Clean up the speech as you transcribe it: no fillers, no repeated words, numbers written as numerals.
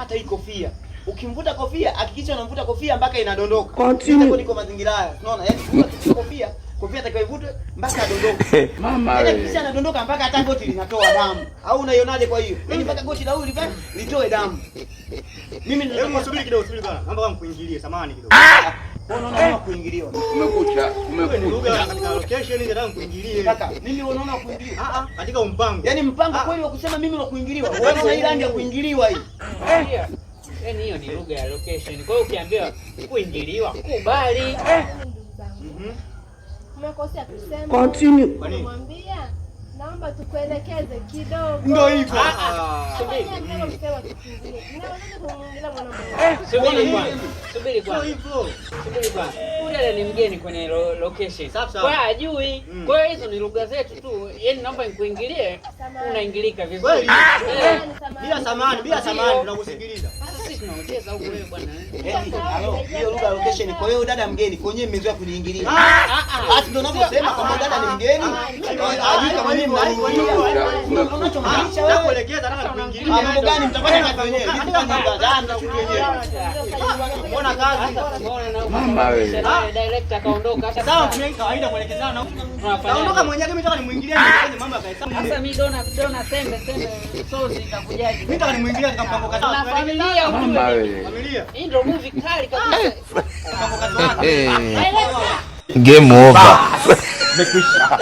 Kamata hii kofia. Ukimvuta kofia, hakikisha unamvuta kofia mpaka inadondoka. Continue. Niko mazingira haya. Unaona? Yaani ukivuta kofia, kofia atakiwa ivutwe mpaka adondoke. Mama Yaani wewe. hakikisha anadondoka mpaka hata goti linatoa damu. Au unaionaje kwa hiyo? Yaani mpaka goti la huyu litoe damu. Mimi Hebu ndio subiri kidogo, subiri bwana. Naomba kama kuingilie, samahani kidogo. Unaona kama kuingiliwa. Kumekucha, Wewe ni lugha kumekucha. katika location ile nataka kuingilie. Kaka, mimi unaona kuingiliwa. Ah ah, katika mpango. Yaani mpango kweli wa kusema mimi wa kuingiliwa. Wewe unaona hii rangi ya kuingiliwa hii. Yaani hiyo ni lugha ya location. Kwa hiyo ukiambiwa kuingiliwa, kubali. Ndugu zangu, mmekosea kusema. Continue. Kwa nini? Namwambia naomba tukuelekeze kidogo. Ndio hivyo. Sasa nyie mnavyosema tukuingilie. Mnawezaje kumwingilia mwanaume? Subiri kwanza. Subiri Ndio kwanza. hivyo. Subiri kwanza. Huyu dada ni mgeni kwenye location. Sawa, sawa. Kwa hiyo hajui. Kwa hiyo hizo ni lugha zetu tu. Yaani naomba nikuingilie, Samahani. unaingilika vizuri. Kweli. Eh. Samahani. Bila samahani, bila samahani tunakusikiliza. Sasa sisi tunaongeza huku wewe bwana. Yaani, halo, hiyo lugha ya location. Kwa hiyo dada mgeni, kwa nyewe mmezoea kuniingilia. Ah, ah. Basi ndio unavyosema kwamba dada ni mgeni, hajui kama mimi mnaniingilia. Unachomaanisha wewe. Nakuelekeza nataka kuingilia. Ah, mambo gani mtafanya kazi wenyewe? Mimi sifanyi kazi. Ah, mtashuti wenyewe. Mbona kazi? Mbona na Mama wewe. na director kaondoka. Sasa Sawa, tuna kawaida kuelekezana. tunafanya. Naondoka mwenyewe, mimi nataka nimuingilie nifanye mambo yakae sawa. Sasa mimi dona dona sembe sembe sozi itakujaje? Mimi nataka nimuingilie katika mpango kazi. Na familia Mama ujue. wewe. Familia. Hii ndio movie kali kabisa. Mpango kazi wako. Game over. Mekwisha.